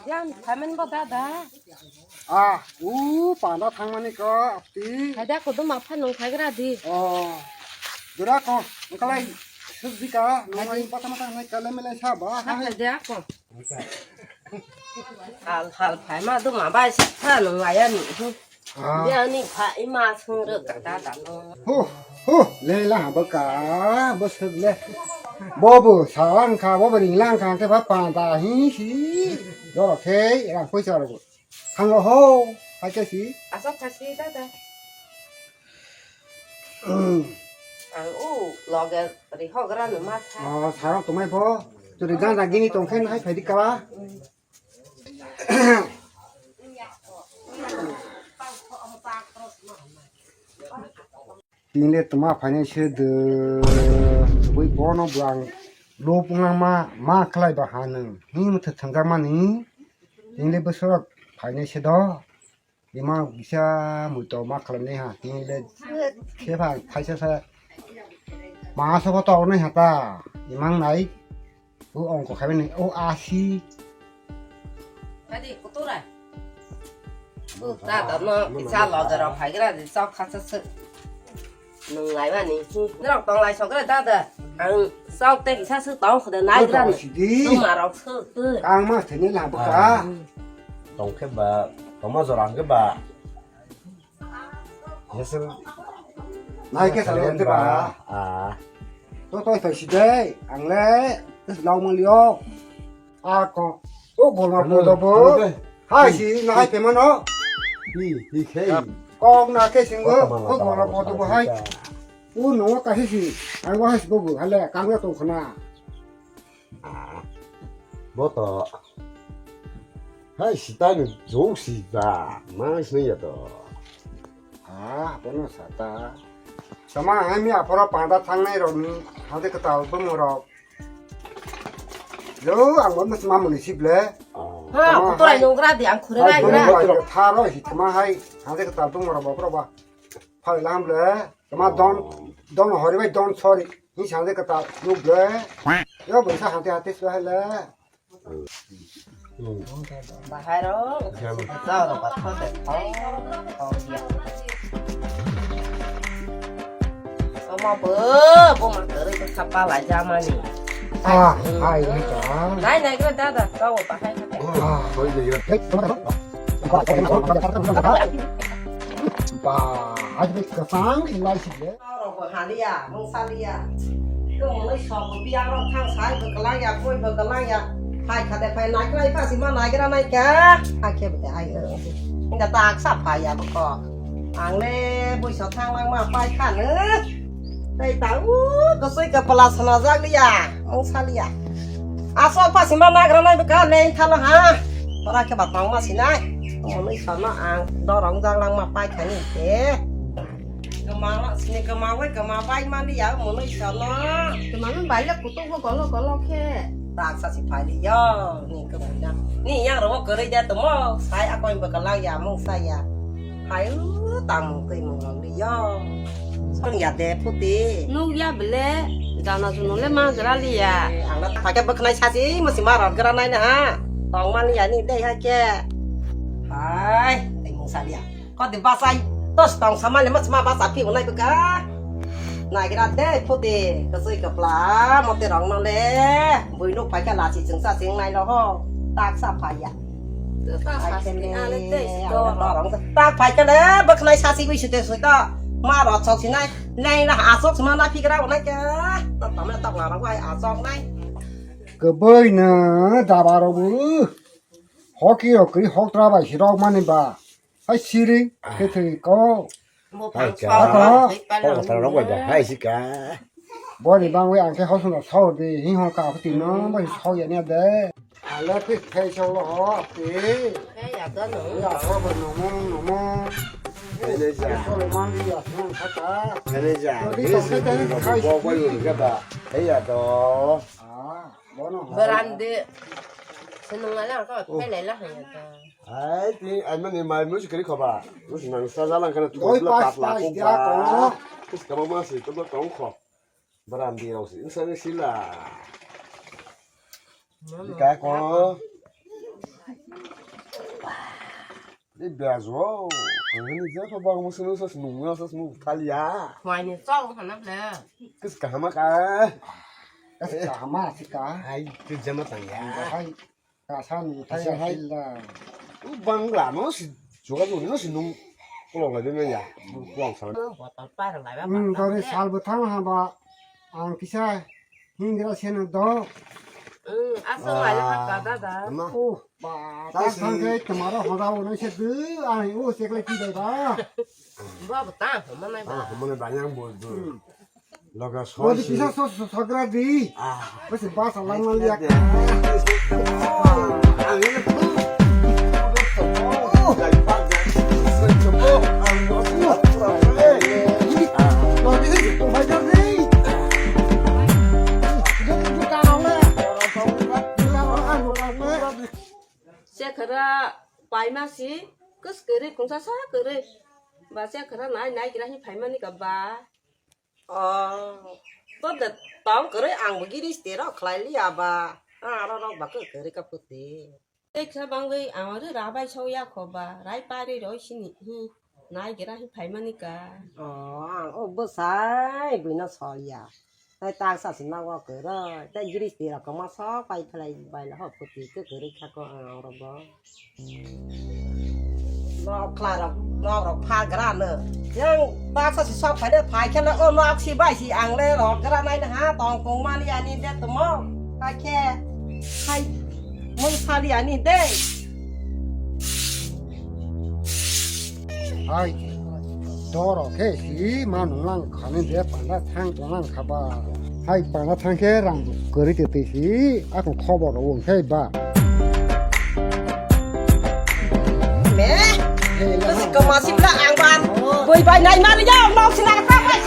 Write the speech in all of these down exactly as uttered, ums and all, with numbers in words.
Yang phaimani bo dada. Ah, u panda thangmani ko apti. Khaida ko duma phanung khagra di. Oh. Jora ko, ngkalai sudika, nungai pata mata ngai kale mele saba. Khaida ko. Hal hal phaima duma bai sa phanung ayani. Ah. Biyani pha ima sung rwk ka da da no. Hu, hu, le la ha bwka, bwswk le. Bo bo salang kha, bo bo ring lang kha, te pha panda hi si. Doro khei, rang poisa rok. Thango ho, hai khe si. Asa pha si da da. Hmm. Ang u loge ri hogra no ma tha. Oh, sarok tumai bo. Turi ganda gini tong khe hai phai di kala. Tini le tuma phainai se de, bui bono bo ang lo punglangma ma khlai ba ha nung. Hini mothe thangjakmani. Tini le bwswk phainai se do. Ima kisa muito ma khlainai ha. Tini le khe pha phaisa sa. Ma sa bo to nai ha ta. Imang nai. O ongko khaibani, o asi. Tadi kutura. Bu ta da no isa lo da rok haigra di sok kha sa se. Nung lai mani. Nrok tong lai sok da da. Ang sok te isa se tong khode nai gra. Sidi. Tu ma rok se. Ang ma thene la baka. Tong khe ba, tong ma jorang khe ba. Nai khe salo ente ba. Ah. To to to sidai ang le tes lau maliyo. A ko. O gol ma po do bo. Hai si na hai pe mano. Hi hi khei. Kok na khe singo. O gol ma po do bo hai. U no ka hi si. Ang wa hai si bo bu hale kang na to khana. Ah, bo to. Hai, sita ni jong si ba, ma sini ya to. Ah, bono sata. Sama hai mi apora panda thangnai rok ni, hade kata bumung rok. Yo, ang bono sama muni sible. Oh. Ha, sama kutu hai nung gra di, ang khure hai rai bono gra. Hai tharo hi sama hai, hade kata bumung rok bopro ba. Phai lam le. Tama don, don hori bai don sori. Ni sangde kata nuk le. Yo bwsa hante hante swa hele. Bahai ro. Sa ro ba thode. Oh, oh ya. Oma bo, bo ma tere ko sapa la jamani. Ah, hai ni ka. Nai nai ko dada, ko bahai ko. Ah, hoi de yo. Ba, hai de ka sang lai si le. Rok bo haliya, mung saliya. Kung mui sok bo biya rok thang sai bo kalang ya, boi bo kalang ya. Phai khade phai nai khlai pha sima nai gra nai kha. Hakhe bo hai o. Inda tak sa phai ya bo ko. Ang le boi sok thang lang ma pai kha ne. Tei ta u kosoi ka pala sana jak liya, mung saliya. Asok pha sima nai gra nai bo ka ne thalo ha. Ora khe ba tong ma sinai. Mui sok no ang dorong jak lang ma pai kha ni te. Kemala sini kemala kema bai mani ya mono isano. Kemala bai le kutung ho golo golo khe. Tak sa si pai li yo ni kemala. Ni yang ro kere ja temo sai akoi ba kala ya mung sa ya. Hai u tang mung kei mung li yo. Song ya de puti. Nuk ya bele jana junu le ma gra li ya. Ang na pakai beknai sa si mesti marot gra nai na ha. Tong mani ya ni dei ha ke. Hai, tei mung sa li ya. Kodi basai, tos tong sama le mas ma basa pi unai beka. Nai gira de phote, kasui kapla, mote rong no le. Bui nuk pai ka lasi chungsa sing nai lo ho. Tak sa phai ya. Tak phai ka le, bek nai sa si bui sute sui ta. Ma ro chok si nai, nai na asok sima na pi gra unai ka. Ta ta me tok na ro ai asok nai. Keboi na daba ro bu. Hoki ro kri hok tra bai si rok mani ba. Hai siri, kethwi ko. Hai ka. Ako. Ko ta rok bai ba. Hai sika. Boni bangwi ang khe hosno saw di, hi hon ka phuti no, bai saw ya ne de. Ale phi khai saw lo ho, ti. Ya, ko bo no mo, no mo. Ene ja. Ko le man di ya, no kha ka. Ene ja. Ko di to khe te khai bo bai ru ga ba. He ya to. Ah, bono. Berande. Senung ala ko, pele la ha ya to. Hai, ti, ai mani mai musi kari khoba. Musi nang sa jalan kana tu kosla patla ko ba. Tis kama masi tu ba tong kho. Baram di rau si. Insa ni sila. Di ka ko. Ni bejo, ang ni je ko bang musu musu nung musu musu thalia. Mai ni chong hana ble. Kis kahama ka. Kis kahama sika. Hai, kis jama tang ya. Hai, kasan Kasan hai. Hai. U bangla no si juga tu no si nung kolong la de ya. Kolong sa. Botol par la ba. Hmm, kau ni sal bethang ha ba. Ang kisa hingra seno do. Hmm, asal la ya ka da da. Ama. Oh, ba, ta sang ke tomorrow hoda uno se du, ai, oh, se kle ki dai ba. Ba, ba, ta, mana ba. Ah, mana ba yang bo du. Hmm. Loga so. Oh, di kisa so, so, so gra di. Ah. Bas, bas, lang lang liya. Ah, ini. Sekhara paima si, kus kere kungsa sa kere. Ba sekhara nai nai kira hi paima ni ka ba. Oh, to de tong kere ang bo giri stero khlai liya ba. Aro rok ba kere ka puti. Tei kha bangwi ang ri rabai sau ya kho ba, rai pari roi sini hi nai gira hi phaimani ka. Oh, ang o bwsai buino sol ya. Tai tak sa si nogo kwrwi, tai giristi rok kwma sok pai phlai bai la ho phuti kwrwi kha ko ang rok bo. Nok khla rok, nok rok pha gra no. Yang tak sa si sok phai de phai khe le o nok si bai si ang le rok gra nai na ha tong kong mani ani de tumo. Ka khe. Hai, mui sali ani de. Hai, doro khe si ma nung lang khani de panda thang tong lang kha ba. Hai, panda thang khe rang kwrwi te te si, akon khobor rw wng khe ba. Me? Kasi kama sibla ang ban. Boy bai nai mari ya, mau sila ka bai.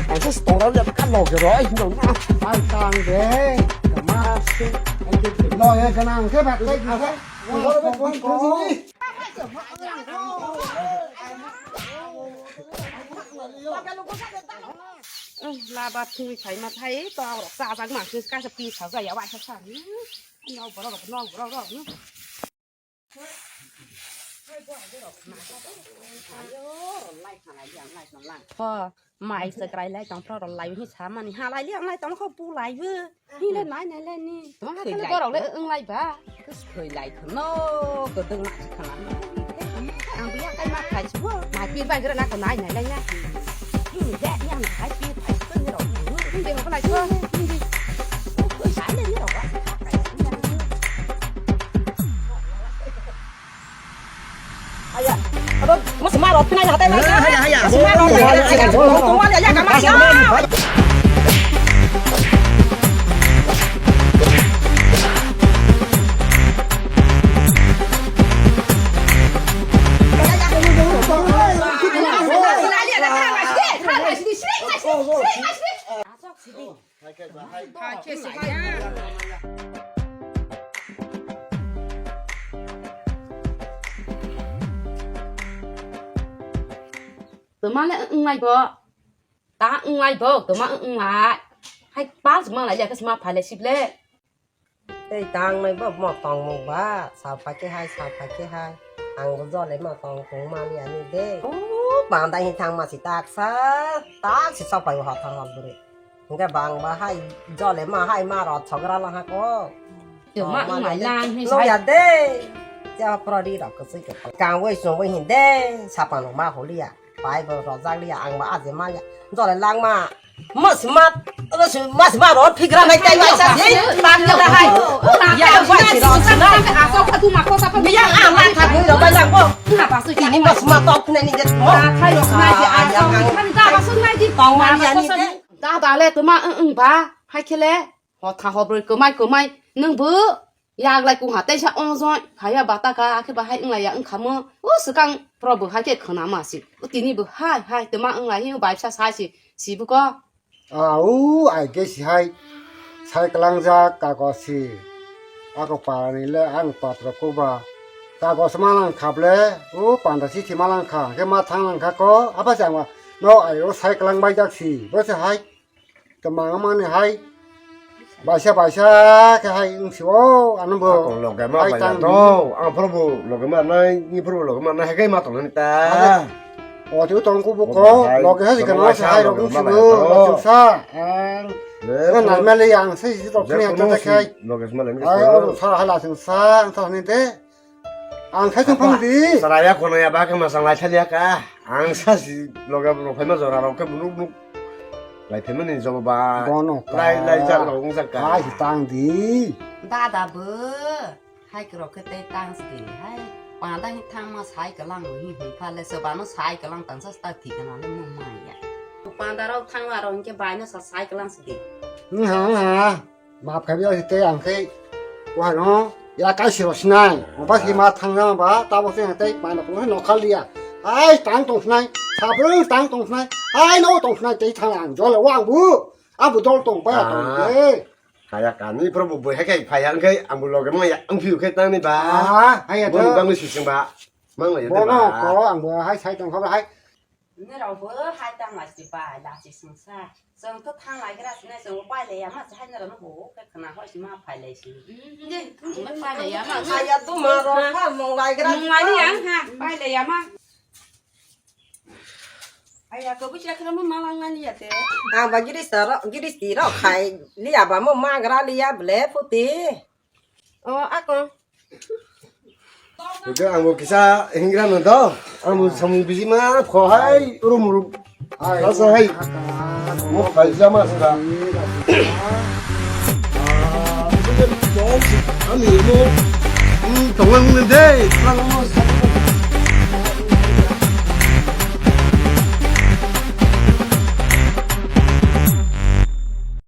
Ang sa store ya ka log ro ai no na. Ai tang de. Kama si. Lo ya kana ang ke bak kai ka. Laba thwi khai ma thai to rok sa jak ma thwi ka sa pi sa ja ya wa sa sa. No bro no bro no. Ho, mai se krai lai tong pro lai hi sa mani ha lai li ang lai tong kho pu lai bu. Hi le nai nai lai ni. Tong ha le borok le ung lai ba. Kus khoi lai kho no, ko dong ma chi khana. Ang bu ya kai ma khai chi bo. Mai pi bai gra na ko nai nai lai na. Hi le ya na kai pi khai ko ni ro. Hi le ko lai ko. Hi le. Ko sai le ni ro wa. Aya, ado, mas maro, pinai na hatai mas. Haya, haya. Mas maro, haya, haya. Mas maro, haya, haya. Hai khe se hai ya. Toma le wnglai bo. Ta wnglai bo, toma wnglai. Hai pal sma lai ya, sma phale sible. Tei tangnai bo mo tongmung ba, sa phai khe hai, sa phai khe hai. Ang bo jole ma tong tong mani ani de. O, bandai hi thang ma si tak sa, tak si sok pai ho thang hol buri. Hingke bang ba hai jole ma hai ma rot sogra la ha ko. Yo ma ma ngai lang hi no sai. Ya de. Ja pro di rok ko sui ke. Kang wei sung wei hin de. Sapa no ma ho liya. Pai bo rojak liya ang ba aje ma ya. Jole lang ma. Mas ma. Mas ma rot phigra nai tai wai sa si. Tang da hai. Ya wai si rot si na. Asok ka tu ma ko sa pa. Biya ang la tha gui ro bai lang bo. Tini mas ma tok nai ni je mo. Thai rok nai je asok. Kan da asok nai di. Tong ma ya ni de. Da da le tuma ung ung ba, hai khe le, hotha hobroi kwmai kwmai, nwng bo yaglai kung ha teisa ong joi, phaiya bata ka, akhe bahai wnglai ya wng kha mo, o swkang pro bo hai khe khna ma si, o tini bo hai hai tuma wnglai hi, o bai bwsa sai si, si bo ko. Au, ai khe si hai, sai kwlangjak kago si, Ako parani le ang patro ko ba. Kagos ma lang kha ble, o panda si thi ma lang kha, ke ma thang lang kha ko, apa se ang no ai o sai klang bai jak si, bo se hai. Tama mani hai. Baisa baisa ke hai ung si o ano bo. Ako loge ma hai bai tang to, ang phoro bo loge ma nai, ni phoro bo loge ma nai, hai kai ma tong ni ta. Ade. O tu tong ku bu ko, loge hai kana sa hai rok ung si bo, loge sa. Ang. Na na mele yang sa si tok ni ang ta kai. Loge ma le ni. Ai o sa hala sing sa, ang sa ni de. Ang khai tong phang di. Saraya khonaya ba khe masang lai thaliya ka. Ang sa si loge rok phaima jora rok khe bunuk nuk lai phaima ni jobo ba. Bono ka. Lai lai jak rok wng jak ka. Hai si tang di. Dada bo. Hai krok khe tei tang si di. Hai. Panda hi thang ma sai ka lang hi hi pha le se ba no sai ka lang tang sa sta thi ka na le mung ma ya. Panda rok thang ma rok ke bai no sa sai ka lang si di. Hm ha ha. Map khai biya te ang khai. Wah no. Ya kai siro sinai. Ba si ma thang na ba ta bo se te ma no no khal dia. Ai tang tong sinai. Sabru tang tong sinai. Ai no tong sinai te thang ang jol wang bu. Abu dol tong ba tong te. Kaya kani pro bu hai kai phai ang kai ang bu loge mo ya ang phiu khai tang ni ba. Ah, hai ya to. Bang si sing ba. Mang la ya te ba. Bono ko ang bu hai sai tong kha hai. Nirok bo hai tang lai si bai la si sungsa. Chwng to thang lai gra sinai chwng pai le ya ma hai nirok no bo ke khna hoi si ma phai lai si. Pai le ya ma. Hai ya tu ma ro ha mong lai gra. Mong lai ni yang ha pai le ya ma. Hai ya ko bu cha khra ma ma lang ni ya te. Ang ba giris ta ro giris ti ro khai li ya ba mo ma gra li ya ble puti. O ako. Ito ang bo kisa hingra no do. Ang bo samung bisi ma kho hai rum rum. Kasa hai. Mo khai jama sida. Ani mo. Tongang ne de. Tongang mo.